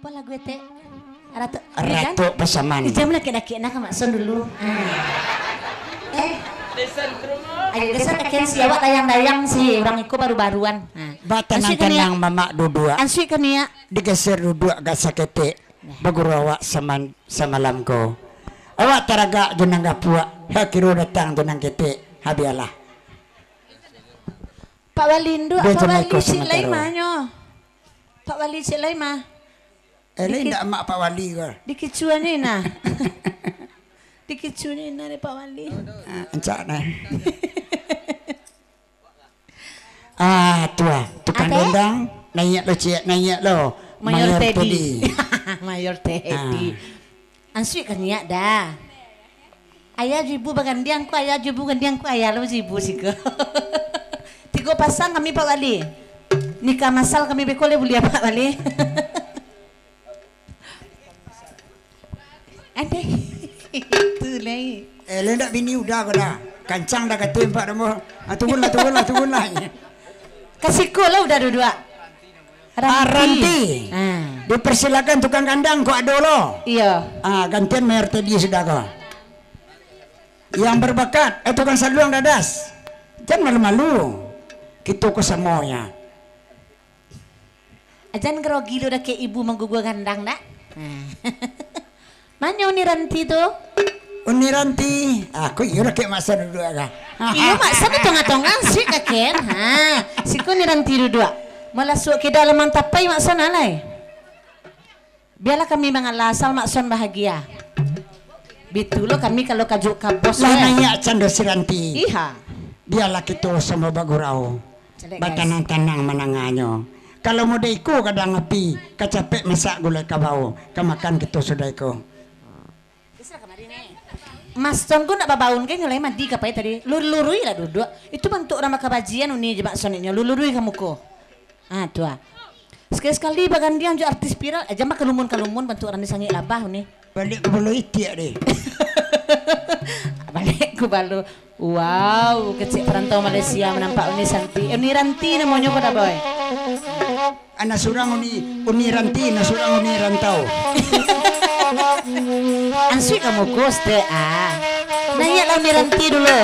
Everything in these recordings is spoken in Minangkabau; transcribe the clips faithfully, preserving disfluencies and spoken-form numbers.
Apo lagu etek? Ratok, Ratok Pasaman. Ijam lah kek dakek nah ka Mak Son dulu. Ah. Eh. Ayo, geser kakian si awak dayang-dayang si urang iko baru-baruan. Ah. Batanang-tanang mamak duduak. Ansuik ka niak. Digeser duduak ka saketek. Nah. Baguru awak saman-, samalam ko. Awak taragak jo nan gapuak, ha kiro datang jo nan ketek. Ha bialah. Pak Wali, nduak, Pak Wali cik lai mah nyo. Pak Wali cik lai mah. Eh, lai ndak mak Pak Wali ko? Dikicuanyo inah. Dikicuanyo inah dek Pak Wali. Ah, encak nah. Ah, tu ah, tukang dendang, naiak lo ciek, naiak lo. Mayor Teddy. Mayor Teddy. Ah. Ansuik ka niak dah. Ayah jo ibu bagandiang ko, ayah jo ibu gandiang ko, ayah lo jo ibu siko. Tigo pasang kami, Pak Wali. Nikah masal kami beko lai buliah, Pak Wali. Andai. Itu lai. Eh, lai ndak bini udah ko dah. Kancang dah kato empat nombor. Ah, turunlah, turunlah, turunlah. Ka siko lah udah duduak. Ah, ranti. Ranti. Ah. Dipersilakan tukang kandang, kok ado lo. Iyo. Ah, gantian Mayor Teddy sudah ko. Yang berbakat, eh, tukang saluang dadas. Jan malu-malu. Kito ko samonyo. Jan grogi lo dakek ibu manggugua gandang dak? Ah. Manyo Uni Ranti tu? Uni Ranti, aku iyo lah kek Mak San duduak ka. Iyo, Mak San di tongah-tongah, ansuik ka ken. Ha, siko Uni Ranti duduak. Malasuak ka dalaman tapai Mak San alai. Bialah kami mangalah, asal Mak San bahagia. Bitu lo kami kalau kajuak ka bos. Lah naiak cando si Ranti. Iha. Bialah kito samo bagurau. Batanang-tanang mananganyo. Kalau model iko gadang api, kacapek masak gulai kabau, ka makan kito sudah iko. Mas Ton ko nak babaun kan, nyo lai mandi ka pai tadi. Lur-, lurui lah duduak. Itu bantuak urang bakabajian uni je Mak Son inyo. Lurui ka muko. Ah, tu ah. Sekali-sekali bagandiang jo artis viral, eh, jan bakalumun-kalumun bantuak urang disangik labah uni. Baliak ka balo itiak deh. Baliak ka balo. Wow, kecek perantau Malaysia manampak Uni Santi. Eh, Uni Ranti namonyo ko dah, boy. Anak surang Uni, Uni Ranti, anak surang Uni Rantau. Ansuik kamu, Gus, dek, ah. Naiaklah Uni Ranti dulu.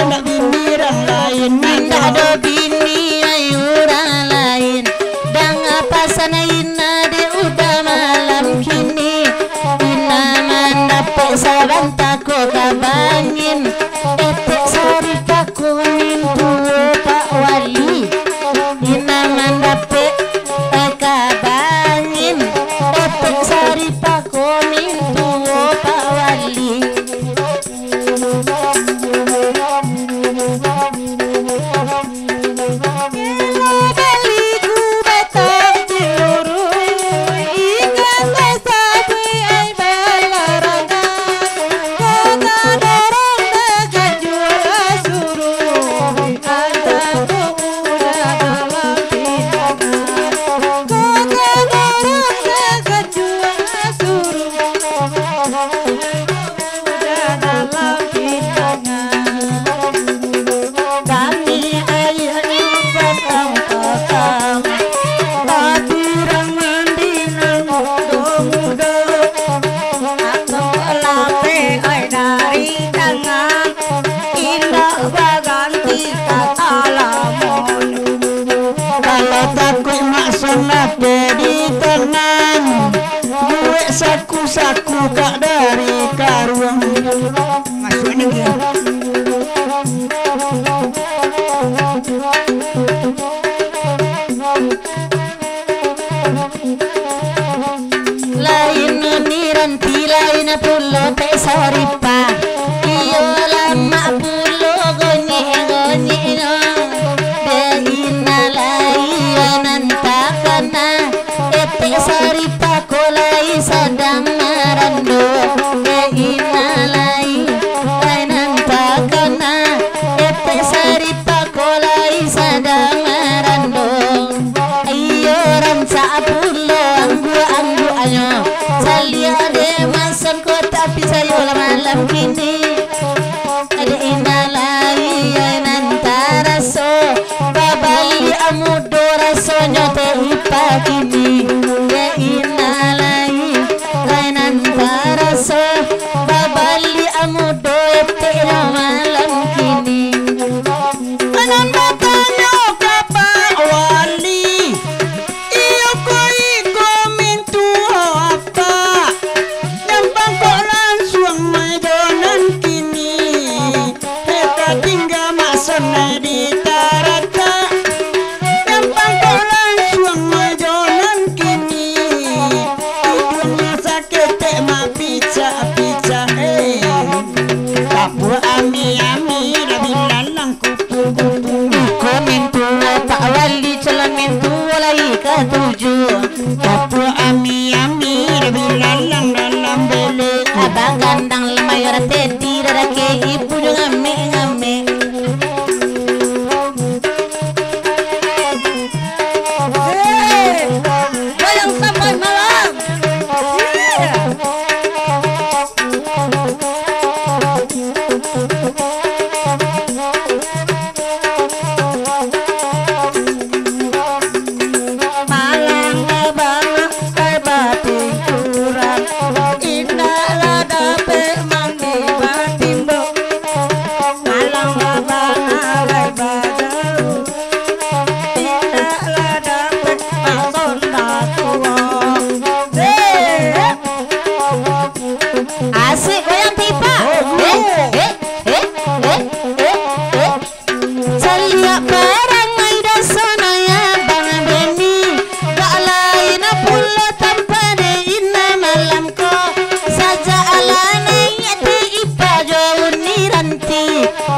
Indak bini urang lain, indak ado bini ai urang lain. Danga pasan Ina dek Uda malam kini. Ina mandapek sabanta ko ka bangin. Etek Saripah ko mintuo Pak Wali. Ina mandapek ka bangin. Etek Saripah ko mintuo Pak Wali. Kami ayah ipan angkatan, tapi rang mandi nan mudo-mudo. Atau lapeh ai dari tangan, indak baganti kata lamonyo. Kalau takuik mak sunat di tangan, buek saku-saku kak dari karuang. Masuak ni dia. Lain Nuni Ranti, lain pulo Tek Saripah. Iyo lamak pulo gonyek-gonyeknyo. Dek Ina lai nan takana. Etek Saripah ko lai sadang marando. Dek Ina lai, lai nan takana. Etek Saripah ko lai sadang marando. Iyo rancak pulo angguak-angguaknyo. Saliak dek masan ko, tapi sayolah malam kini. Dek Ina lai, ai nan taraso. Babaliak mudo rasonyo Tek Ipa kini. Dek Ina lai, ai nan taraso. Babaliak mudo eteknyo malam kini. Nan batanyo ka Pak Wali, iyo ko iko mintuo apak. Nyampang kok lansuang majo nan kini. Heta tingga maksudnyo di taratak. Nyampang kok lansuang majo nan kini. Iduangnyo saketek mapicak-picak, eh. Tapuak ami-ami, dabi lalang kupu-kupu. Iko mintuo Pak Wali, calon mintuo lai katuju. Tapuak ami-ami, dabi lalang dalam belek. Abang gandang lamai ora tedi, ora kei punyo ngamek-ngamek. Hei, goyang sampai malam. Yeah. Malang bana, ai batingkuran, indak lah dapek mandi batimbok. Malang bana, ai bajauah, indak lah dapek mason batuo. Hei! Asik goyang tipak. Oh, eh, eh, eh, eh, eh, eh. Saliak parangai daso naya bang beni. Gak lain pulo tampa dek Ina malam ko. Sajak alah naiak Tek Ipa jo Uni Ranti.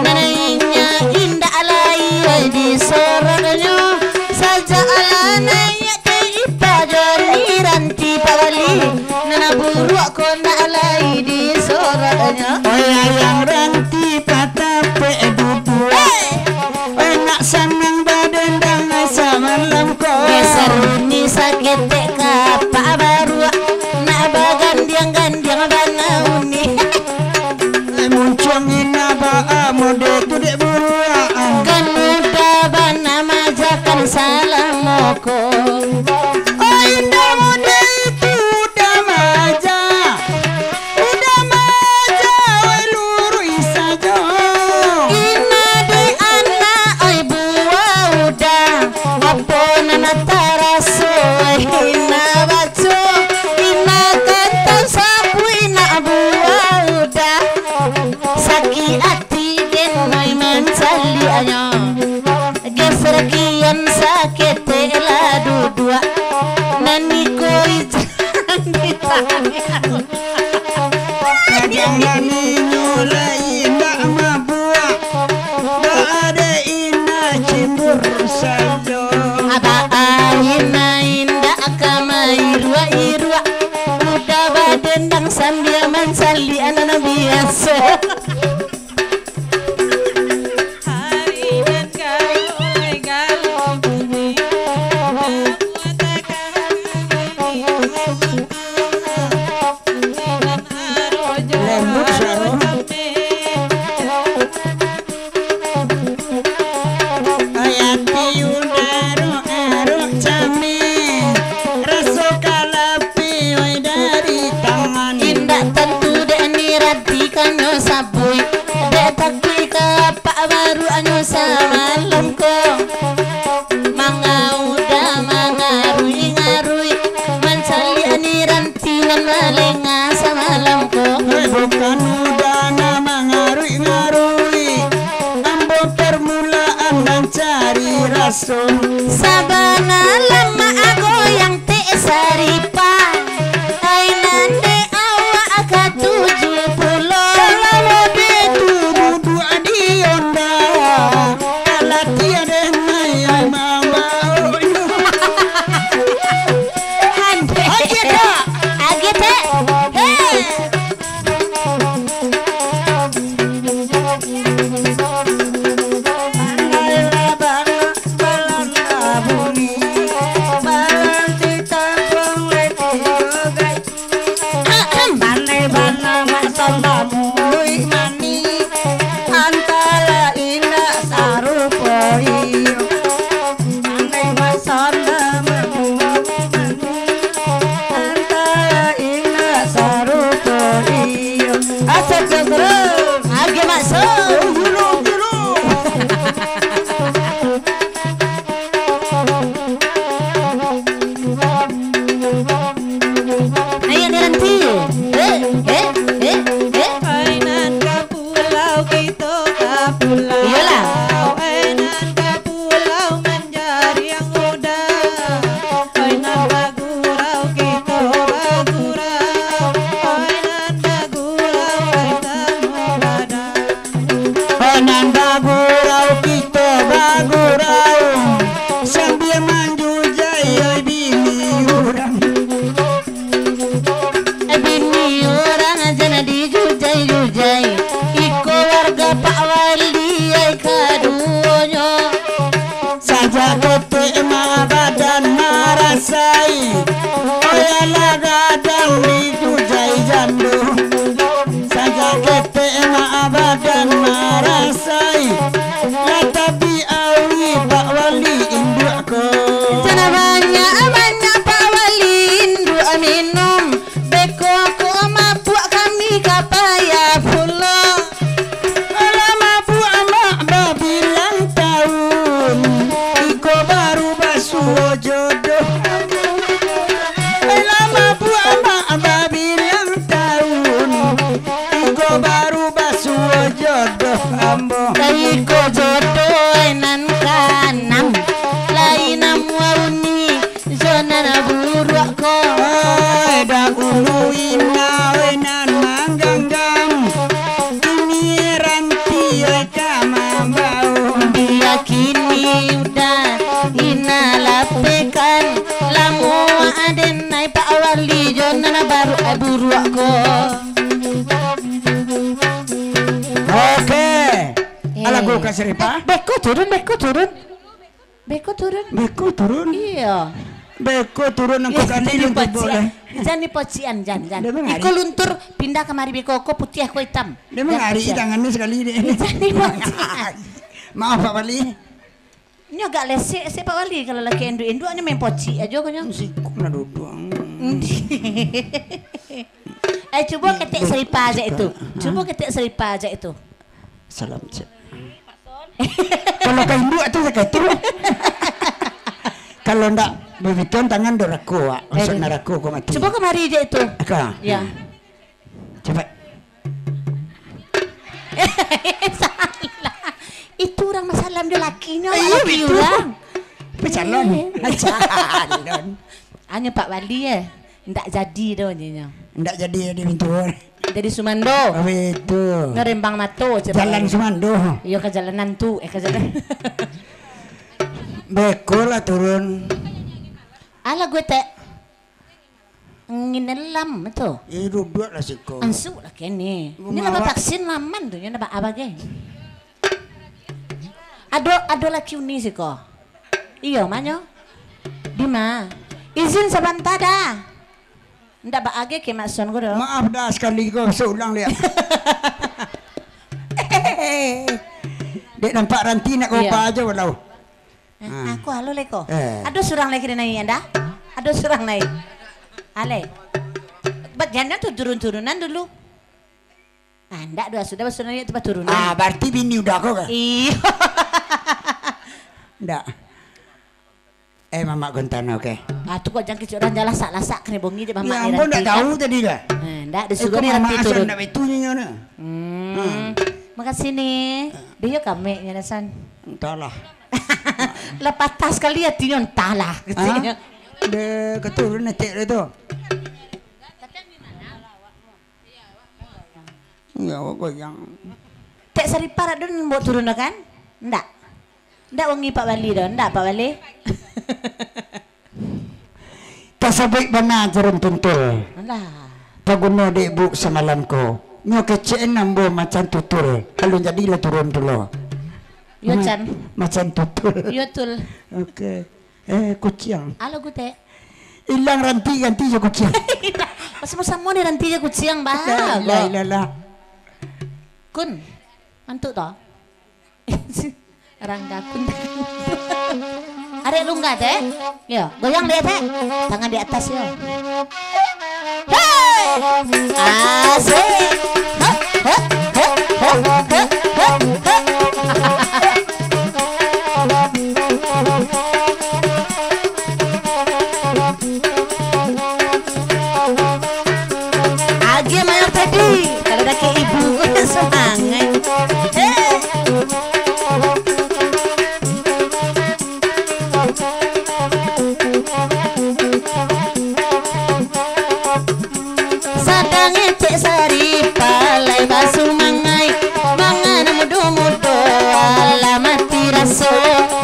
Nan naiaknyo indak lai disorotnyo. Sajak alah naiak Tek Ipa jo Uni Ranti Pak Wali. Nan buruak ko ndak lai disorotnyo. Oi ayang Ranti patapek duduak. Hei! Oi nak sanang badendang samalam ko. Geser Uni saketek ka Pak Baruak. Nak bagandiang-gandiang bana Uni. Muncuang Ina baa mode tu dek buruak. Kan mudah bana majakan salamo ko. Oh indak mode itu udah maja. Udah maja, wai luruih sajo. Ina ati den noi mancaliaknyo. Geser kian saketek lah duduak. Nan iko ijan di tangan. Kadang nani nyo lai indak mabuak. Dak ado indak cimbur sajo. Abah aina indak ka mairuak-iruak. Udah badendang sambia mancaliak nan biaso. Hari nan galau, galau bunyi, namun takah bunyi, lembut suaro. Ayah piun arok-arok cameh, raso kalapi oi dari tangan. Indak tantu dek ni rati kanyo sabuik, dek takuik ka apak baruaknyo samalam ko. Mangauda mangarui-ngarui, mancaliak ni ran- Tinan malinga samalam ko. Hei, bukan uda nan mangaruik-ngaruik, ambo parmulaan mancari raso. Sabana lamak goyang tek saripa, ai nan dek awak katuju pulo. Kalau betu duduak di onda, alah tiada nai mambaonyo. Agiah, Kak. Agiah, Cek. Hei. Pandailah bana balanda buni, balanti tampang leti ogai. Pandai bana mak samba muluik manih, antara indak sarupo iyo. Andai basanda manuang, antara indak sarupo iyo. Asik, Cok, terus. Oke, masuk. Dulu, dulu. Ayo, diranti. Eh, eh, eh, eh. Ai nan ka pulau, kito ka pulau. Iyolah. Ai nan ka pulau manjariang uda. Ai nan bagurau, kito bagurau. Ai nan bagurau, ai tamo bada. Ai nan bagurau, kito bagurau. Sambia manjujai, ai bini urang. Bini urang jan dijujai-jujai, iko warga Pak Wali ai kaduonyo. Sajak ketek mak badan marasai, oyalah gadang dijujai jando. Sajak ketek mak badan marasai, lah tapi awi Pak Wali induak ko. Jangan banyak-banyak Pak Wali induak minum. Beko ko mabuak kami ka payah pulo. Alah mabuak mak babilang taun, iko baru basuo jodoh. Alah mabuak mak babilang taun, iko baru basuo jodoh ambo. Iko jodoh nan kaanam, lai namuah uni. Zo nan buruak ko. Oi, dahulu indak nan mangganggam, kini ranti oi ka mambaun. Bia kini udah ina lapekan, lamo aden nai Pak Wali jo nan baruak, eh, buruak ko. Oke. Eh. Alago ka Seripa. Eh, beko turun, beko turun. Beko turun. Beko turun? Iyo. Beko turun, angko kali luntur boleh. Jan dipocian, jan, jan. Iko luntur pindah kamari beko, ko putiah, ko itam. Dia mangari tangannyo sakali dek. Jan dipocian. Maaf, Pak Wali. Nyo agak lesek, sek Pak Wali, kalau laki induak-induak nyo main pocik ajo ko nyo. Siku nak duduk. Eh, cubo ketek Seripa aja itu. Cubo ketek Seripa aja itu. Salam, cek. Kalau ka induak tu sakatu. Kalau ndak babiton tangan, dorako, wak. Masuk narako ko mati. Cubo kamari je itu. Aka. Ya. Cepat. Salah. Itu urang basalam jo lakinyo, eh, iyo, laki itu urang. Bacalon. Eh. Calon. Anyo Pak Wali, eh. Ndak jadi doh nyo. Ndak jadi, jadi pintu. Jadi sumando. Oh, itu. Ngarembang mato, coba. Jalan sumando. Iyo, ka jalanan tu, eh, ka jalan. Beko lah turun. Alah gue tek. Nginelam tu. Eh, duduak lah siko. Ansuk lah kene. Ini lah vaksin laman tu, nyo nak ba-, apa ge? Ado, ado laki uni siko. Iyo, manyo? Di ma? Izin sabanta dah. Ndak ba-, age ke makson ko doh. Maaf dah, sakali ko, seulang liak. Dek nampak ranti nak kopa aja walau. Nah, aku halo leko. Eh. Ado surang lai kena naiak, anda? Ado surang lai. Ale. Bat jana tu turun-turunan dulu. Ah, ndak doh, sudah basudah itu baturunan. Ah, berarti bini udah ko kan? Iyo. Ndak. Eh, Mamak Gontano, oke. Ah, tu kok jangan kecil orang, jangan lasak-lasak, kena bongi je, Mamak. Ya, ambo ndak tahu tadi kah? Eh, ndak, disuruh ni Mamak nanti Hasan turun. Ndak betul nyo, nah. Hmm. Hmm. Makasih ni. Dia kami nyo, Hasan. Entahlah. Lah patah sekali hatinyo, entahlah, katanya. Hah? Dia keturun ngecek dia tu. Iyo, goyang. Tek Saripa dak den bawa turun doh kan? Ndak. Ndak wangi Pak Wali doh, ndak Pak Wali? Tasabuik bana jarum tuntul. Alah. Taguno dek Buk samalam ko. Nyo kecek ambo macan tutul. Alun jadilah turun tu lo. Yo, Ma-, Chan. Macan tutul. Yo, Tul. Oke. Eh, kuciang. Alo, Gute. Ilang ranti, ganti jo kuciang. Masih samo ni ranti jo kuciang, bah. La ilaha illallah. Kun, mantuk toh? Rangga kun. Arek lungga, Teh. Yo, goyang dek, Teh. Tangan di atas, yo. Hei! Asik. Hop, hop, hop. Agiah mayar tadi, kalau dah ke ibu, semangat. Hei. Sadang Etek Saripa lai basumangaik, mangan mudo-mudo, alah mati raso.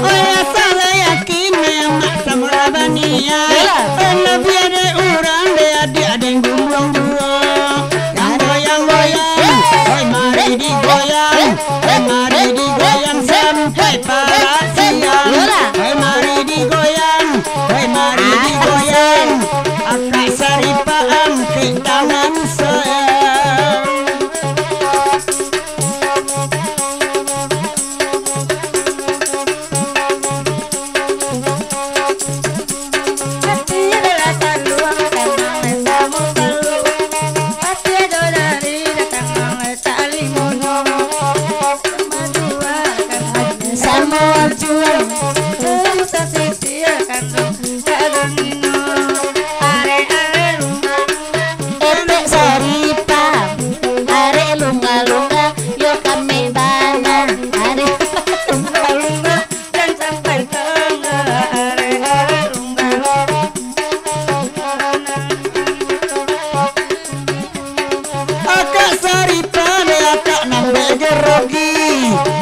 Oya salah yakin, memang samo lah baniaik. Yolah. Labiah dek urang, dek adiak, dek gumbuang juo. Yang goyang-goyang, oi mari digoyang, oi mari digoyang sampai parak siang. Yolah. Oi mari digoyang, oi mari digoyang. Akak Saripa angkek tangan sayang. Hati adalah taluang, datang lai samo taluang. Hati ado dari, datang lai talimo nyo. Samo juo, samo juo. Susah sisiah kandung. Etek Saripa, arek lungga-lungga, yo kami bana, arek lungga-lungga, jan sampai tangga, arek lungga-lungga. Akak Saripa, dek akak nambek gerogi.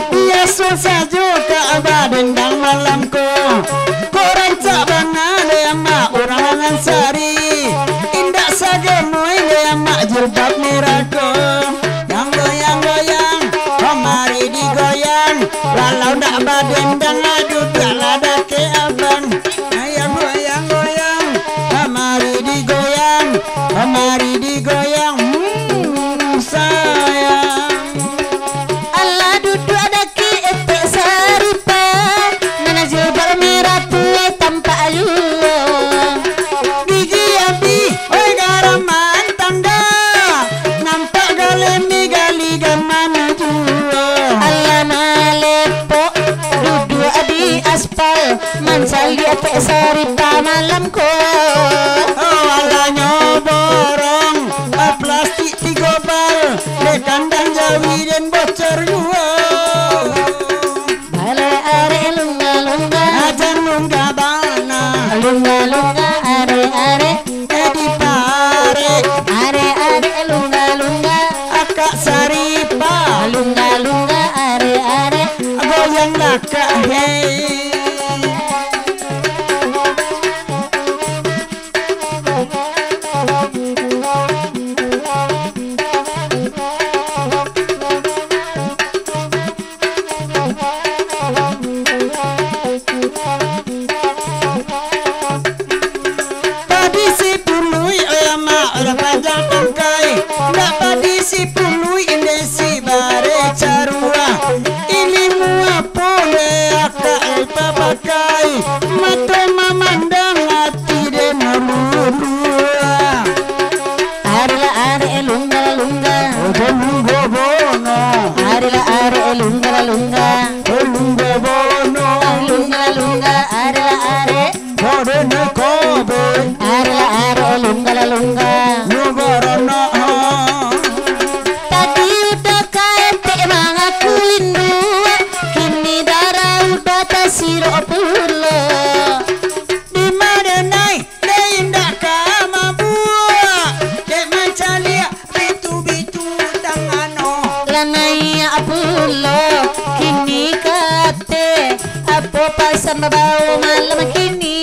Biaso sajo kak badendang malam ko. Kok rancak bana dek amak urang Langan Sari. Indak sagemoi dek amak jilbab merah ko. Yang goyang-goyang, kamari digoyang. Walau ndak badendang, aduh, bialah dakek abang. Yang goyang-goyang, kamari digoyang. Kamari digoyang, hmm, sayang. Alah duduak dakek Etek Saripa, nan jilbab merah tu tampak juo. Gigi abih, oi garaman tangga, nampak galemi gali gaman juo. Alah malepok, duduak di aspal, mancaliak Etek Saripa malam ko. Awalanyo borong, ah, plastik tigo bal, dek kandang jawi den bo Caruah. Bale arek lungga-lungga. Ajan lungga bana. Lungga-lungga arek-arek. Jadi parek. Arek-arek lungga-lungga. Akak Saripa. Lungga-lungga arek-arek. Goyang lakak, hei. Padi sipuluik, eh, mak, eh, panjang tangkai. Ndak padi sipuluik, indesi bare caruah. Ilimu apo le akak, eh, papakai? Mato mamandang, ati de maluluah. Arelah arek lungga-lungga. Ojo lungga bono. Arelah arek lungga-lungga. Lungga bono. Lungga-lungga, arelah arek. Kodene kobe. Arelah arek lungga-lungga. Lungga rana. Tadi udah kaetek mangaku indua, kini darah udah tasirok pulo. Di mano nai, dek indak ka mabuak, dek mancaliak bitu-bitu tangano. Lah naiak pulo, kini kate, apo pasan babao malam kini?